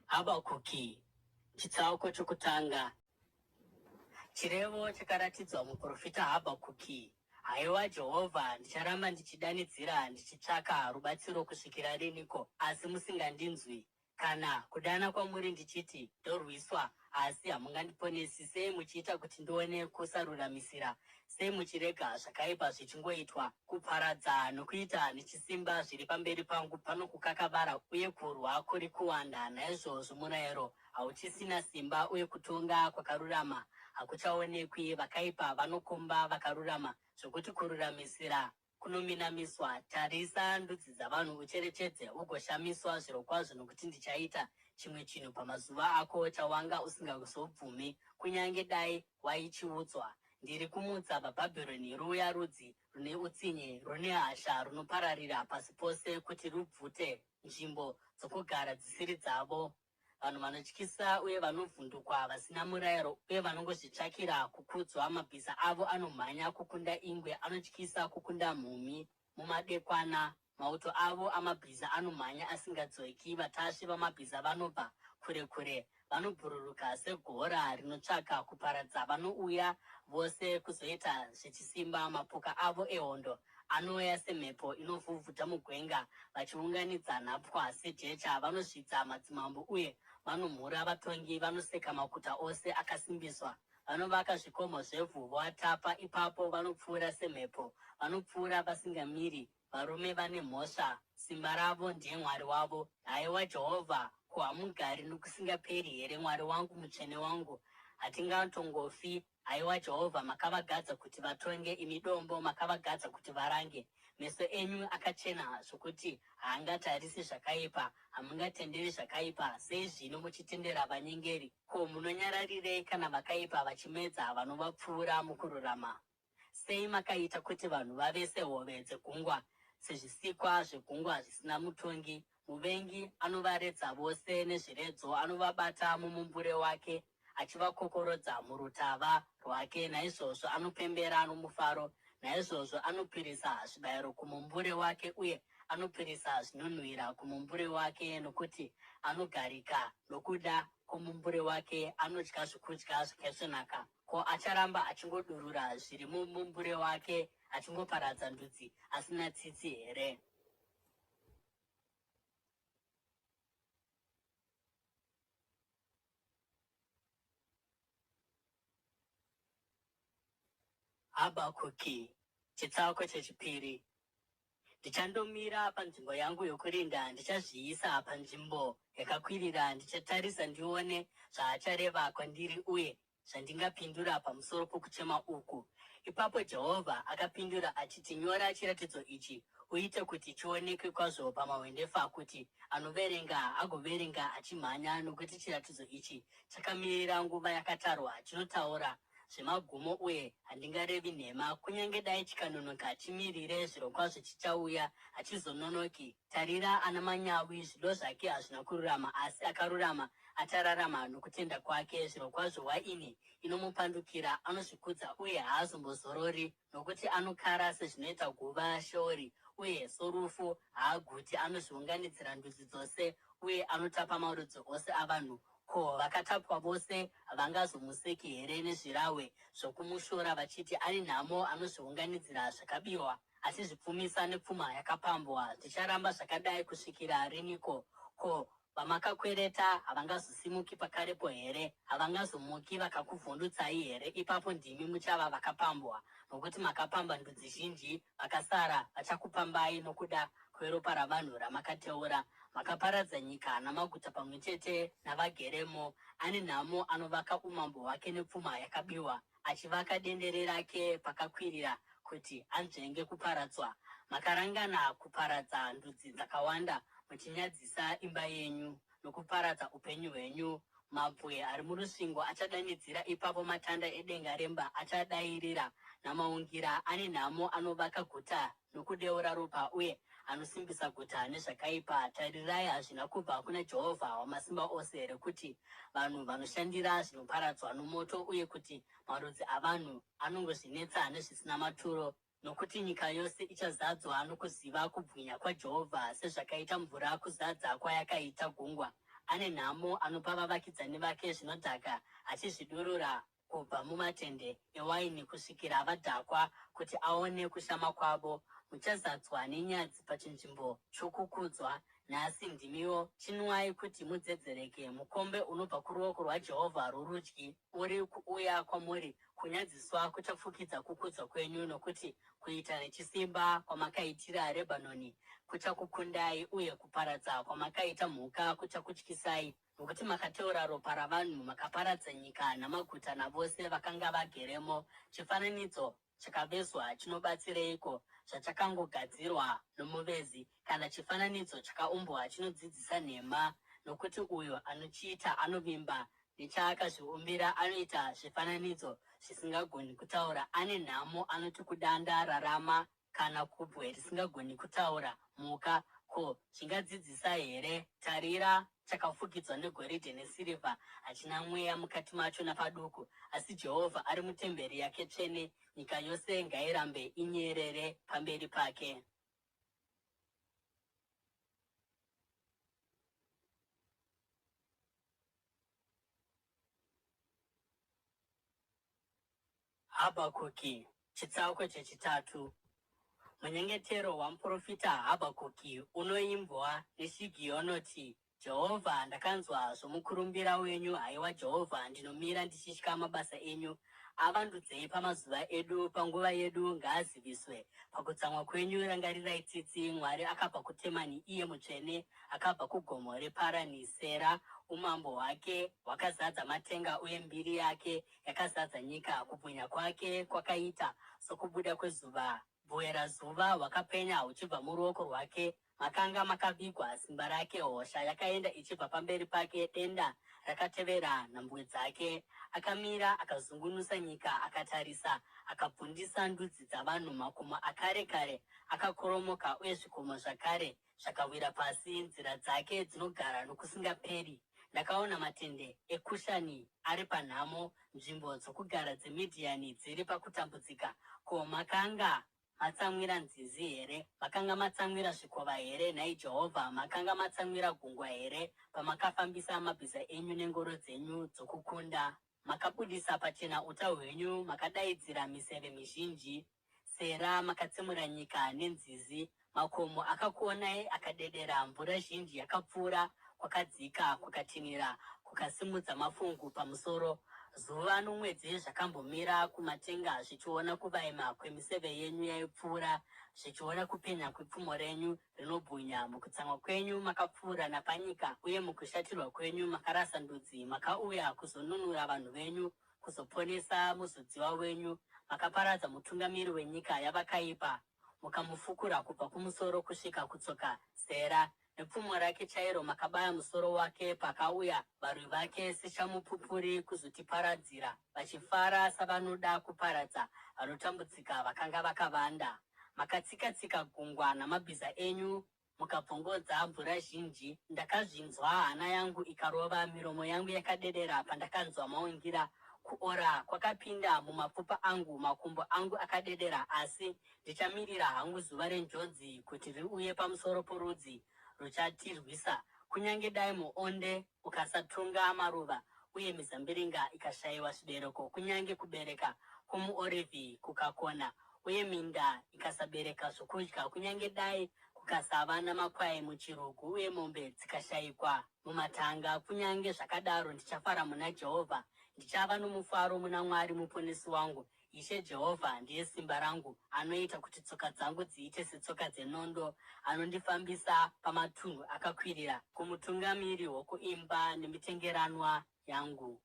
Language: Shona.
Habakuki, chitsauko chokutanga. Chirevo chakaratidzwa muprofita Habhakuki. Haiwa Jehovha, ndicharamba ndichidanidzira ndichitsvaka rubatsiro kusvikira riniko, asi musingandinzwi? Kana kudana kwamuri ndichiti, Ndorwiswa, asi hamungandiponesi. Sei muchiita kuti ndione kusaruramisira? Sei muchirega zvakaipa zvichingoitwa? Kuparadza nokuita nechisimba zviri pamberi pangu, pano kukakavara uye kurwa kuri kuwanda. Naizvozvo murayiro hauchisina simba uye kutonga kwakarurama hakuchaonekwi. Vakaipa vanokomba vakarurama, zvokuti kururamisira kunominamiswa. Tarisa ndudzi dzavanhu ucherechedze, ugoshamiswa zvirokwazvo, nokuti ndichaita chimwe chinhu pamazuva ako chawanga usingazobvumi, kunyange dai waichiudzwa. Ndiri kumutsa vaBhabhironi, ruya rudzi rune utsinye, rune hasha, runopararira pasi pose kuti rubvute nzvimbo dzokugara dzisiri dzavo. Vanhu vanotyisa uye vanovhundukwa, vasina murayiro uye vanongozvitsvakira kukudzwa. Mabhiza avo anomhanya kukunda ingwe, anotyisa kukunda mhumhi mumadekwana. Mauto avo amabhiza anomhanya asingadzoki, vatasvi vamabhiza vanobva kure kure. Vanobhururuka segora rinotsvaka kuparadza, vanouya vose kuzoita zvechisimba. Mapoka avo ehondo anouya semhepo inovhuvhuta mugwenga, vachiunganidza nhapwa sejecha. Vanozvidza madzimambo uye vanomhura vatongi, vanoseka maguta ose akasimbiswa. Vanovaka zvikomo zvevhu voatapa, ipapo vanopfuura semhepo, vanopfuura vasingamiri. Varume vane mhosva, simba ravo ndiye Mwari wavo. Haiwa Jehovha, ko hamugari nokusingaperi here, Mwari wangu, Mutsvene wangu? Hatingatongofi. Haiwa Jehovha, makavagadza kuti vatonge, imi Dombo, makavagadza kuti varange. Meso enyu akachena zvokuti haangatarisi zvakaipa, hamungatenderi zvakaipa. Sei zvino muchitendera vanyengeri? Ko munonyararirei kana vakaipa vachimedza vanovapfuura mukururama? Sei makaita kuti vanhu vave sehove dzegungwa, sezvisikwa zvegungwa zvisina mutongi? Muvengi anovaredza vose nezviredzo, anovabata mumumbure wake, achivakokorodza murutava rwake. Naizvozvo anopembera nomufaro, naizvozvo anopirisa zvibayiro kumumbure wake, uye anopirisa zvinonhuhwira kumumbure wake, nokuti anogarika nokuda kwomumbure wake, anodya zvokudya zvakaisvonaka. Ko acharamba achingodurura zviri mumumbure wake achingoparadza ndudzi asina tsitsi here? Habhakuki, chitsauko chechipiri. Ndichandomira panzvimbo yangu yokurinda, ndichazviisa panzvimbo yakakwirira, ndichatarisa ndione zvaachareva kwandiri uye zvandingapindura pamusoro pokuchema uku. Ipapo Jehovha akapindura achiti, Nyora chiratidzo ichi, uite kuti chionekwe kwazvo pamahwendefa, kuti anoverenga agoverenga achimhanya, nokuti chiratidzo ichi chakamirira nguva yakatarwa, chinotaura zvemagumo uye handingarevi nhema. Kunyange dai chikanonoka, chimirire, zvirokwazvo chichauya, hachizononoki. Tarira, ana manyawi, zvido zvake hazvina kururama, asi akarurama achararama nokutenda kwake. Zvirokwazvo waini inomupandukira, anozvikudza uye haazombozorori, nokuti anokara sezvinoita guva, Sheori, uye sorufu, haaguti. Anozviunganidzira ndudzi dzose uye anotapa marudzi ose avanhu. Ko, vakatapwa vose havangazomuseki here nezvirahwe zvokumushora, vachiti, Ane nhamo anozviunganidzira zvakabiwa, achizvipfumisa nepfuma yakapambwa! Zvicharamba zvakadai kusvikira riniko? Ko, vamakakwereta havangazosimuki pakarepo here? Havangazomuki vakakuvhundutsai here? Ipapo ndimi muchava vakapambwa, nokuti makapamba ndudzi zhinji, vakasara vachakupambai nokuda kweropa ravanhu ramakateura. Makaparadza nyika namaguta pamwe chete navageremo. Ane nhamo anovaka umambo hwake nepfuma yakabiwa, achivaka dendere rake pakakwirira kuti anzvenge kuparadzwa. Makarangana kuparadza ndudzi dzakawanda, muchinyadzisa imba yenyu nokuparadza upenyu hwenyu. Mabwe ari murusvingo achadanidzira, ipapo matanda edenga remba achadairira namaungira. Ane nhamo anovaka guta nokudeura ropa uye anosimbisa guta nezvakaipa. Tarirai, hazvina kubva kuna Jehovha Wamasimba Ose here kuti vanhu vanoshandira zvinoparadzwa nomoto uye kuti marudzi avanhu anongozvinetsa nezvisina maturo? Nokuti nyika yose ichazadzwa nokuziva kubwinya kwaJehovha, sezvakaita mvura kuzadza kwayakaita gungwa. Ane nhamo anopa vavakidzani vake zvinodhaka, achizvidurura kubva mumatende ewaini kusvikira vadhakwa, kuti aone kushama kwavo. Muchazadzwa nenyadzi pachinzvimbo chokukudzwa. Nhasi ndimiwo, chinwai kuti mudzedzereke, mukombe unobva kuruoko rwaJehovha rworudyi uri kuuya kwamuri. Kunyadziswa kuchafukidza kukudzwa kwenyu, nokuti kuita nechisimba kwamakaitira Rebhanoni kuchakukundai, uye kuparadza kwamakaita mhuka kuchakutyisai. Nokuti makateura ropa ravanhu, makaparadza nyika namaguta navose vakanga vageremo. Chifananidzo chakavezwa chinobatsireiko, zvachakangogadzirwa nomuvezi? Kana chifananidzo chakaumbwa chinodzidzisa nhema, nokuti uyo anochiita anovimba nechaakazviumbira, anoita zvifananidzo zvisingagoni kutaura. Ane nhamo anoti kudanda, Rarama, kana kubwe risingagoni kutaura, Muka. Ko, zvingadzidzisa here? Tarira, chakafukidzwa negoridhe nesirivha, hachina mweya mukati macho napaduku. Asi Jehovha ari mutemberi yake tsvene, nyika yose ngairambe inyerere pamberi pake. Habhakuki, chitsauko chechitatu. Munyengetero wamuprofita Habhakuki unoimbwa neShigionoti, Jehovha, ndakanzwa zvomukurumbira wenyu, haiwa Jehovha, ndinomira ndichitya mabasa enyu. Avandudzei pamazuva edu, panguva yedu ngaaziviswe. Pakutsamwa kwenyu rangarirai tsitsi. Mwari akabva kuTemani, iye Mutsvene akabva kugomo reParani. Sera. Umambo hwake hwakazadza matenga, uye mbiri yake yakazadza nyika. Kubwinya kwake kwakaita sokubuda kwezuva, bwerazuva hwakapenya huchibva muruoko rwake. Makanga makavigwa simba rake, hosha yakaenda ichibva pamberi pake, denda rakatevera nhambwe dzake. Akamira akazungunusa nyika, akatarisa, akabvundisa ndudzi dzavanhu. Makomo akare kare akakoromoka, uye zvikomo zvakare zvakawira pasi. Nzira dzake dzinogara nokusingaperi. Ndakaona matende eKushani ari panhamo, nzvimbo dzokugara dzeMidhiani dziri pakutambudzika. Ko, makanga matsamwira nzizi here? Makanga matsamwira zvikova here, nhai Jehovha? Makanga matsamwira gungwa here, pamakafambisa mabhiza enyu nengoro dzenyu dzokukunda? Makabudisa pachena uta hwenyu, makadaidzira miseve mizhinji. Sera, Makatsemura nyika nenzizi, makomo akakuonai akadedera, mvura zhinji yakapfuura kwakadzika, kukatinhira, kukasimudza mafungu pamusoro. Zuva nomwedzi zvakambomira kumatenga zvichiona kuvaima kwemiseve yenyu yaipfuura, zvichiona kupenya kwepfumo renyu rinobwinya. Mukutsamwa kwenyu makapfuura napanyika, uye mukushatirwa kwenyu makarasa ndudzi. Makauya kuzonunura vanhu venyu, kuzoponesa muzodziwa wenyu. Makaparadza mutungamiri wenyika yavakaipa, mukamufukura kubva kumusoro kusvika kutsoka. Sera. Nepfumo rake chairo makabaya musoro wake, pakauya varwi vake sechamupupuri kuzotiparadzira, vachifara savanoda kuparadza vanotambudzika vakanga vakavanda. Makatsika-tsika gungwa namabhiza enyu, mukabvongodza mvura zhinji. Ndakazvinzwa, hana yangu ikarova, miromo yangu yakadedera pandakanzwa maungira. Kuora kwakapinda mumapfupa angu, makumbo angu akadedera, asi ndichamirira hangu zuva renjodzi kuti riuye pamusoro porudzi ruchatirwisa. Kunyange dai muonde ukasatunga maruva uye mizambiringa ikashayiwa zvibereko, kunyange kubereka kwomuorivhi kukakona uye minda ikasabereka zvokudya, kunyange dai kukasava namakwai muchirugu uye mombe dzikashayikwa mumatanga, kunyange zvakadaro ndichafara muna Jehovha, ndichava nomufaro muna Mwari Muponesi wangu. Ishe Jehovha ndiye simba rangu, anoita kuti tsoka dzangu dziite setsoka dzenondo, anondifambisa pamatunhu akakwirira. Kumutungamiri wokuimba nemitengeranwa yangu.